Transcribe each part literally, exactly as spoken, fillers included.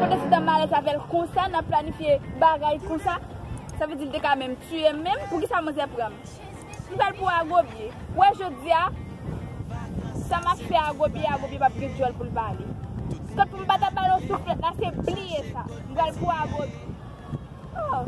Mwen te foutan malèz avè l konsa, n ap planifye bagay konsa. Sa vle di l te ka menm tiye m menm. Poukisa manzè pran m? M pral pou Agobye. Wè jodi a, sa m ap fè Agobye, Agobye p ap gen djòl pou l pale. Kot pou m pa ta ba l yon souflèt la, se bliye sa. M pral pou Agobye. Oh.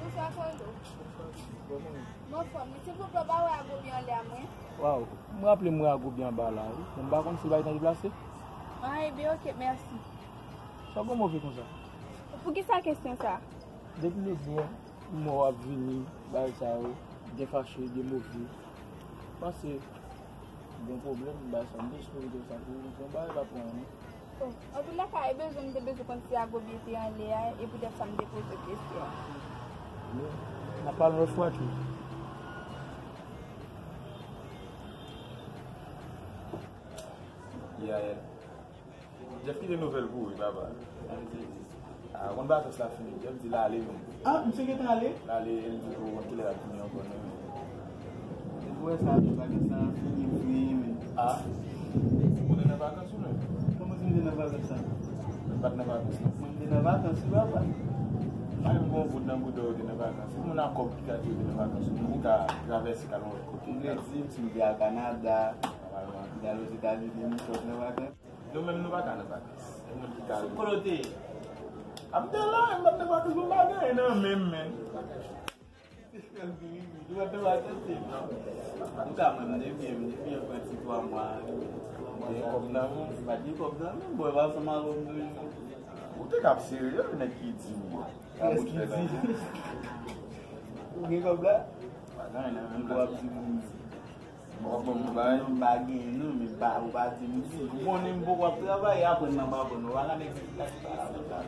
Bonswa, Kolo. Bonswa, kòman w ye? M anfòm, wi. Silvouplè, w pa wè Agobye anlè a mwen? Waw, m raple m wè Agobye anba la, wi. Men m pa konn si l pa gentan deplase. Ah, ebyen, oke, mèsi. Sa w gen move konsa? Poukisa kesyon sa? Depi lòt bò, m wè w ap vini, bagay sa yo, byen fache, byen move. Panse, gen pwoblèm, bagay sa, m te sipoze di w sa pou ou, bon, bagay pa pran, non. Oh, anpil lakay bezwen, m te bezwen konn si Agobye te anlè a, e poutèt sa m te poze w kesyon an. Men, n a pale yon lòt fwa, tchou. Yeah, yeah. Jeff kite nouvèl pou ou, wi, papa. Ah, konn vakans la fini. Jeff di l ale menm. Ah, misye gentan ale? L ale, e l di pou konn kilè l ap vini ankò, non. E pou wè sa, vakans la fini vre, men. Ah. Ou te nan vakans ou menm? Kòman si m te nan vakans la? Mwen pa t nan vakans, non. Mwen te nan vakans, wi, papa. Mwen gen yon bout nan bouda w te nan vakans. Se moun a kòb ki ka di w te nan vakans. Moun ki ka travèse k al yon lòt kote. Ou vle di m si m te al Kanada, m t al Ozetazini, m sot nan vakans? Nou menm nou pa ka nan vakans. Se moun ki ka. Sou kote w te ye? A m te la, m pa t nan vakans pou m pa gen anyen nan men m, men. Ou pa t nan vakans, se non. Antouka, mwen, m te byen, m te byen pran ti twa mwa. Ou te gen kòb nan men w? M pa t gen kòb nan men m, bò, e pa ansanm avè w m te ye. Ou te ka ap serye, nèg ki di m. Kiyès ki di? Ou gen kòb la? Pa gen anyen nan men m la. Ou ap di moun. Bon, bon, m bay. M pa gen non, men pa, ou pa di m di. Ou konnen m poko ap travay, apre m nan pa konn. Ou pa ka nèg ki ta ki pa la, pa la.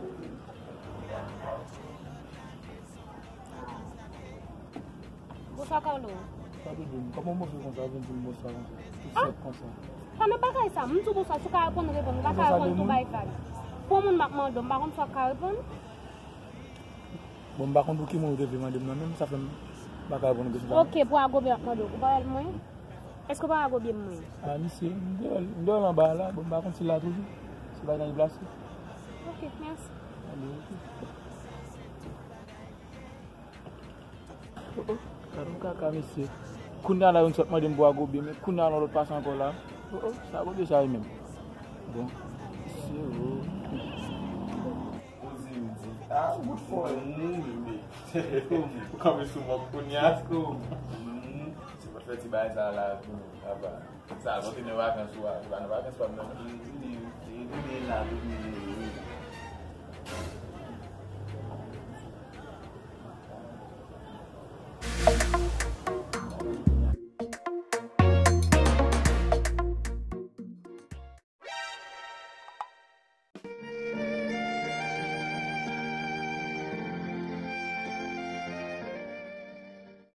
Bonswa, Carlo. Sa te di m, kòman w move konsa, vin di m bonswa konsa? Tou sèk konsa. Pa nan bagay sa, m di w bonswa, si w ka reponn, reponn. M pa ka reponn tou bay vag. Pou yon moun m ap mande w, m pa konn si w ap ka reponn. Bon, m pa konn pou ki moun ou te vle mande m nan, menm sa fè m pa ka reponn kesyon sa. Ok, pou Agobye ap mande w, ou pa wè l mwen? Èske ou pa wè Agobye m mwen? Ah, misye, m te wè l, m te wè l anba a la, bon, m pa konn si l la toujou. Si l pa gentan deplase. Ok, mèsi. Ale, ok. Oh, oh, gad yon kaka, mesye. Kounye a la, youn sot mande m pou Agobye, men kounye a, yon lòt pase ankò la. Oh, oh, sa Agobye sa ye menm. Bon, mesye, oh. Ou di, m di, ah, ou bout fò, m mouri, men. Ou kanpe sou mò kounye a. Se pa fè ti bagay sa la pou nou, papa. Sa, lè w te nan vakans ou a, se pa nan vakans pa m nan, non. Retounen, retounen la, retounen, retounen.